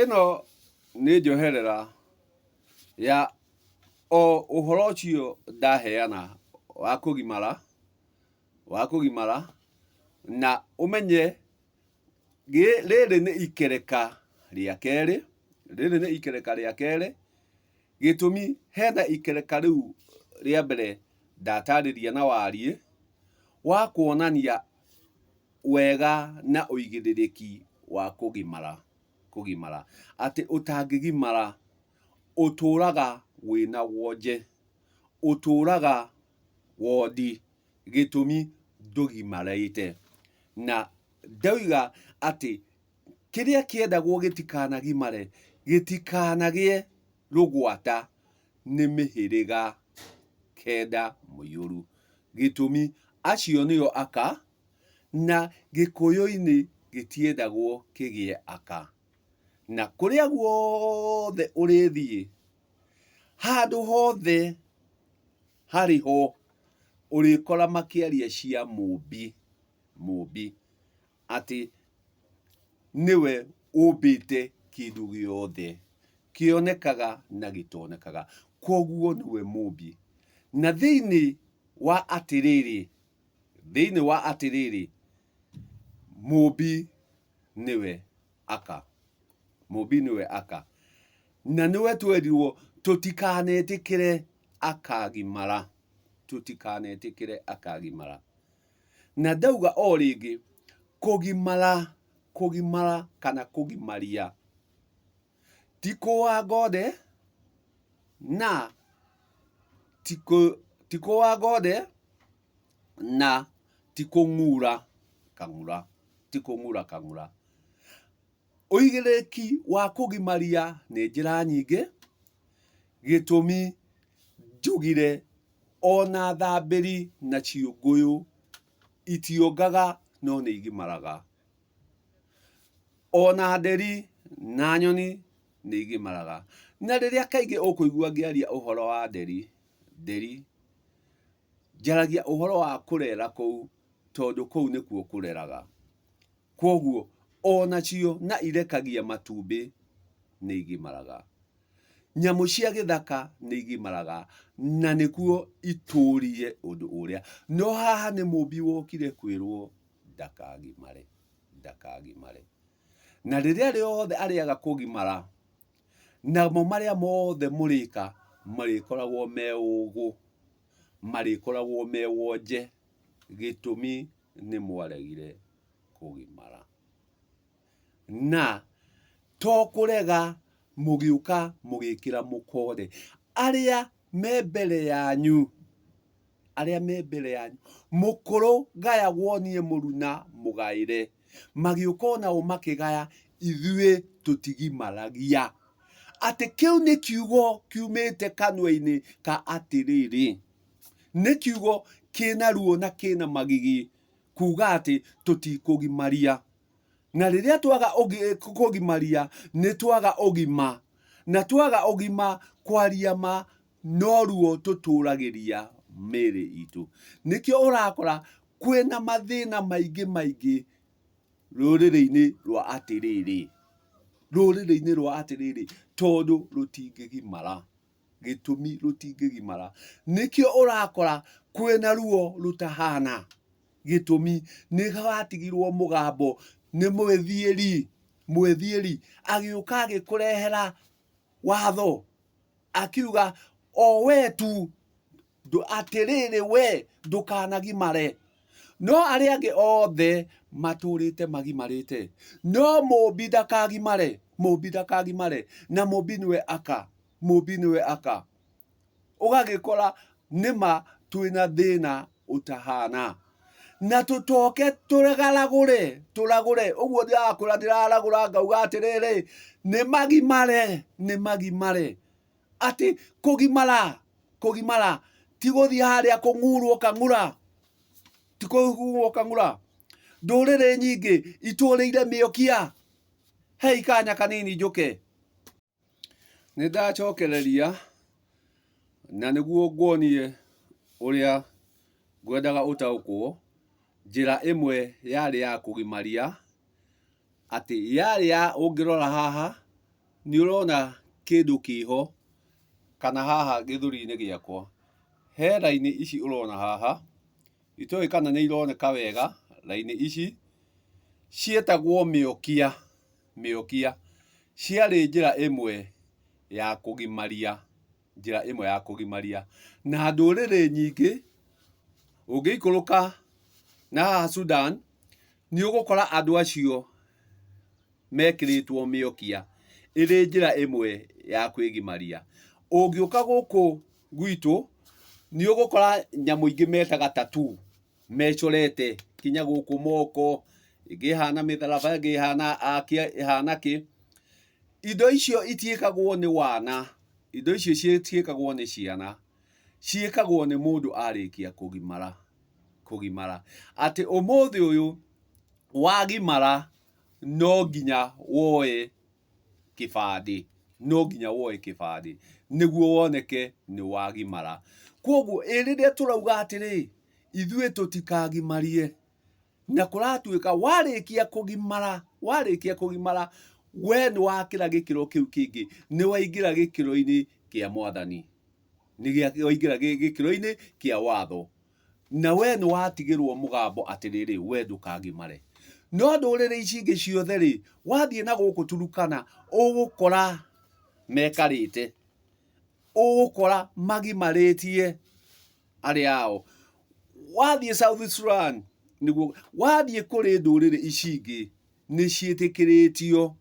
Ĩno nĩ njoherera ya o ũhoro ũcio ndaheana wa kũgimara, wa kũgimara na ũmenye rĩrĩ nĩ ikereka rĩa kerĩ, rĩrĩ nĩ ikereka rĩa kerĩ, gĩtũmi hena ikereka rĩu rĩa mbere ndatarĩria na wariĩ wa kuonania wega na ũigĩrĩrĩki wa kũgimara, kũgimara. Atĩ ũtangĩgimara ũtũraga wĩna wonje, ũtũraga wondi, gĩtũmi ndũgimarĩte. Na ndoiga atĩ kĩrĩa kĩendagwo gĩtikanagimare, gĩtikanagĩe rũgwata nĩ mĩhĩrĩga kenda mũiyũru. Gĩtũmi acio nĩo aka, na Gĩkũyũ-inĩ gĩtiendagwo kĩgĩe aka. Na kũrĩa guothe ũrĩthiĩ, handũ hothe harĩ ho, ũrĩkora makĩaria cia Mũmbi, Mũmbi, atĩ nĩwe ũmbĩte kĩndũ gĩothe kĩonekaga na gĩtonekaga. Kwoguo nĩwe Mũmbi. Na thĩinĩ wa atĩrĩrĩ, thĩinĩ wa atĩrĩrĩ, Mũmbi nĩwe aka. Mũmbi nĩwe aka. Na nĩwe twerirwo tũtikanetĩkĩre akagimara. Tũtikanetĩkĩre akagimara. Na ndauga o rĩngĩ, kũgimara, kũgimara kana kũgimaria ti kũa ngonde na ti kũa ngonde na ti kũng'ura kang'ura, ti kũng'ura kang'ura. Ũigĩrĩrĩki wa kũgimaria nĩ njĩra nyingĩ, gĩtũmi njugire ona thambĩri na ciũngũyũ itiongaga no nĩ igimaraga. Ona nderi na nyoni nĩ igimaraga. Na rĩrĩa kaingĩ ũkũigua ngĩaria ũhoro wa nderi, nderi, njaragia ũhoro wa kũrera kũu tondũ kũu nĩkuo kũreraga. Kwoguo o nacio na irekagia matumbĩ nĩ igimaraga. Nyamũ cia gĩthaka nĩ igimaraga na nĩkuo itũrie ũndũ ũrĩa. No haha nĩ mũmbi wokire kwĩrwo ndakagimare, ndakagimare. Na rĩrĩa rĩothe arĩaga kũgimara, namo marĩa mothe mũrĩka marĩkoragwo me ũgũ, marĩkoragwo me wonje, gĩtũmi nĩ mwaregire kũgimara. Na to kũrega mũgĩũka mũgĩkĩra mũkonde arĩa me mbere yanyu, arĩa me mbere yanyu, mũkũrũ gayagwo niĩ mũruna mũgaĩre, magĩũka onao makĩgaya, ithuĩ tũtigimaragia. Atĩ kĩu nĩ kiugo kiumĩte kanua-inĩ ka atĩrĩrĩ, nĩ kiugo kĩna ruo na kĩna magigi kuga atĩ tũtikũgimaria. Na rĩrĩa twaga kũgimaria nĩ twaga ũgima, na twaga ũgima kwaria ma no ruo tũtũragĩria mĩĩrĩ itũ. Nĩkĩo ũrakora kwĩna mathĩna maingĩ maingĩ rũrĩrĩ-inĩ rwa atĩrĩrĩ, rũrĩrĩ-inĩ rwa atĩrĩrĩ tondũ rũtingĩgimara. Gĩtũmi rũtingĩgimara. Nĩkĩo ũrakora kwĩna ruo rũtahana. Gĩtũmi nĩ watigirwo mũgambo nĩ mwĩthiĩri, mwĩthiĩri agĩũka agĩkũrehera watho akiuga o we tu atĩrĩrĩ we ndũkanagimare. No arĩa angĩ othe matũrĩte magimarĩte. No mũmbi ndakagimare, mũmbi ndakagimare, na mũmbi nĩwe aka, mũmbi nĩwe aka. Ũgagĩkora nĩma twĩna thĩna ũtahana. Na tũtoke tũgaragũre, tũragũre, ũguo ndĩrakũra ndĩraragũra ngauga atĩrĩrĩ, nĩ magimare, nĩ magimare. Atĩ kũgimara, kũgimara ti gũthiĩ harĩa kũng'urwo kang'ura, ti kũng'urwo kang'ura. Ndũrĩrĩ nyingĩ itũrĩire mĩokia, hei kanya kanini njũke. Nĩ ndacokereria na nĩguo nguonie ũrĩa ngwendaga ũtaũkwo, njĩra ĩmwe yarĩ ya kũgimaria, atĩ yarĩ ya ũngĩrora haha. Nĩ ũrona kĩndũ kĩho kana haha gĩthũri-inĩ gĩakwa, he raini ici ũrona haha, itoĩ kana nĩ ironeka wega, raini ici ciĩtagwo mĩokia, mĩokia. Ciarĩ njĩra ĩmwe ya kũgimaria, njĩra ĩmwe ya kũgimaria. Na ndũrĩrĩ nyingĩ, ũngĩikũrũka na haha Sudan, nĩ ũgũkora andũ acio mekĩrĩtwo mĩokia ĩrĩ njĩra ĩmwe ya kwĩgimaria. Ũngĩũka gũkũ gwitũ, nĩ ũgũkora nyamũ ingĩ metaga tattoo mecorete nginya gũkũ moko, ĩngĩ ĩhana mĩtharaba, ĩngĩ ĩhana ĩhana kĩ. Indo icio itiĩkagwo nĩ wana, indo icio citiĩkagwo nĩ ciana, ciĩkagwo nĩ mũndũ arĩkia kũgimara, kũgimara. Atĩ ũmũthĩ ũyũ wagimara no nginya woe kĩbandĩ, no nginya woe kĩbandĩ nĩguo woneke nĩ wagimara. Kwoguo ĩ rĩrĩa tũrauga atĩrĩ, ithuĩ tũtikagimarie, na kũratuĩka warĩkia kũgimara, warĩkia kũgimara, we nĩ wakĩra gĩkĩro kĩu kĩngĩ, nĩ waingĩra gĩkĩro-inĩ kĩa mwathani, nĩ waingĩra gĩkĩro-inĩ kĩa watho. Na we nĩ watigĩrwo mũgambo atĩrĩrĩ, we ndũkagimare. No ndũrĩrĩ ici ingĩ ciothe-rĩ, wathiĩ na gũkũ Turukana, ũgũkora mekarĩte, ũgũkora magimarĩtie arĩa ao. Wathiĩ South Sudan, nĩguo, wathiĩ kũrĩ ndũrĩrĩ ici ingĩ, nĩ ciĩtĩkĩrĩtio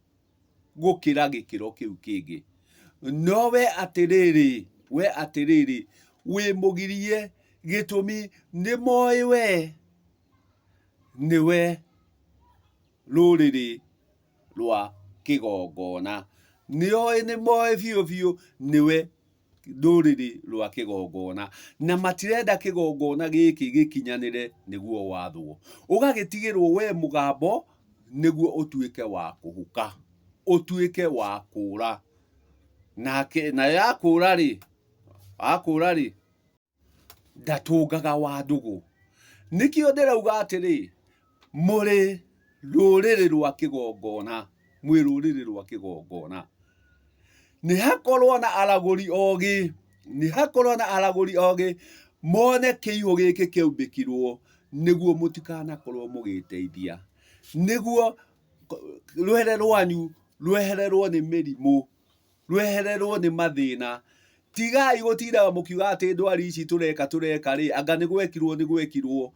gũkĩra gĩkĩro kĩu kĩngĩ. No we atĩrĩrĩ, we atĩrĩrĩ, wĩ mũgirie, gĩtũmi nĩ moĩ we nĩwe rũrĩrĩ rwa kĩgongona. Nĩoĩ nĩ moĩ biũ biũ nĩwe rũrĩrĩ rwa kĩgongona, na matirenda kĩgongona gĩkĩ gĩkinyanĩre nĩguo wathwo. Ũgagĩtigĩrwo we mũgambo nĩguo ũtuĩke wa kũhuka, ũtuĩke wa kũũra. Nake, nayo yakũũra rĩ, wakũũra rĩ, ndatũngaga wa ndũgũ. Nĩkĩo ndĩrauga atĩrĩ, mũrĩ rũrĩrĩ rwa kĩgongona, mwĩ rũrĩrĩ rwa kĩgongona. Nĩ hakorwo na aragũri ogĩ, nĩ hakorwo na aragũri ogĩ, mone kĩihũ gĩkĩ kĩaumbĩkirwo nĩguo mũtikanakorwo mũgĩteithia, nĩguo rwere rwanyu rwehererwo nĩ mĩrimũ. Rwehererwo nĩ mathĩna. Tigai gũtindaga mũkiuga atĩ ndwari ici tũreka tũreka rĩ, anga nĩ gwekirwo nĩ gwekirwo.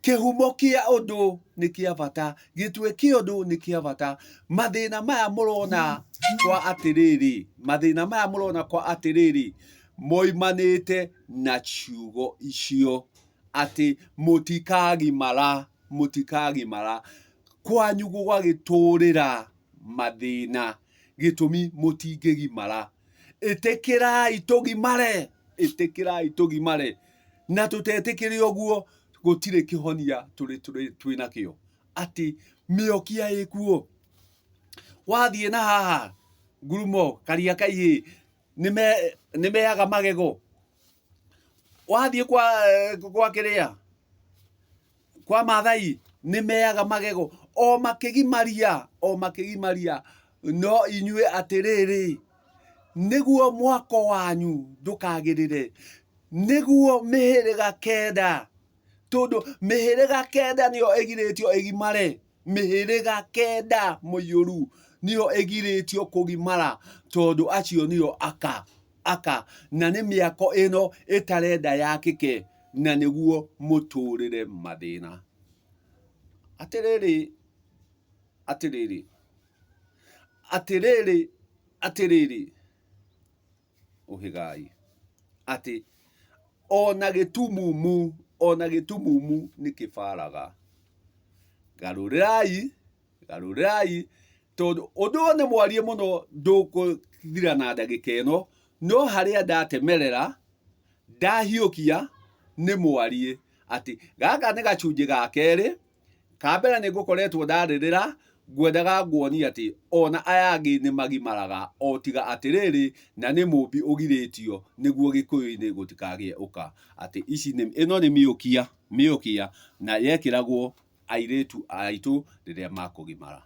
Kĩhumo kĩa ũndũ nĩ kĩa bata, gĩtwe kĩa ũndũ nĩ kĩa bata. Mathĩna maya mũrona kwa atĩrĩrĩ, mathĩna maya mũrona kwa atĩrĩrĩ, moimanĩte na ciugo icio atĩ mũtikagimara, mũtikagimara. Kwanyu gũgagĩtũrĩra mathĩna. Gĩtũmi mũtingĩgimara. Ĩtĩkĩrai tũgimare, ĩtĩkĩrai tũgimare. Na tũtetĩkĩre ũguo, gũtirĩ kĩhonia tũrĩ twĩ nakĩo. Atĩ mĩokia ĩkuo. Wathiĩ na haha ngurumo karia ka ihĩĩ nĩ meaga magego. Wathiĩ kwa kwa kĩrĩa kwa Maathai nĩ meaga magego o makĩgimaria o makĩgimaria no inyuĩ atĩrĩrĩ nĩguo mwako wanyu ndũkagĩrĩre nĩguo mĩhĩrĩga kenda tondũ mĩhĩrĩga kenda nĩyo ĩgirĩtio ĩgimare mĩhĩrĩga kenda mũiyũru nĩyo ĩgirĩtio kũgimara tondũ acio nĩo aka aka na nĩ mĩako ĩno ĩtarenda yakĩke na nĩguo mũtũrĩre mathĩna. Atĩrĩrĩ, atĩrĩrĩ, atĩrĩrĩ, atĩrĩrĩ, ũhĩgai atĩ ona gĩtumumu, ona gĩtumumu nĩ kĩbaraga. Garũrĩrai, garũrĩrai, tondũ ũndũ ũyũ nĩ mwarie mũno ndũkũthira na ndagĩka ĩno, no harĩa ndatemerera, ndahiũkia nĩ mwarie atĩ gaka nĩ gacunjĩ ga kerĩ, ka mbere nĩ ngũkoretwo ndarĩrĩra, ngwendaga nguonie atĩ ona aya angĩ nĩ magimaraga o tiga atĩrĩrĩ na nĩ mũmbi ũgirĩtio nĩguo gĩkũyũ-inĩ gũtikagĩe ũka, atĩ ici nĩ, ĩno nĩ mĩũkia, mĩũkia na yekĩragwo airĩtu aitũ rĩrĩa makũgimara.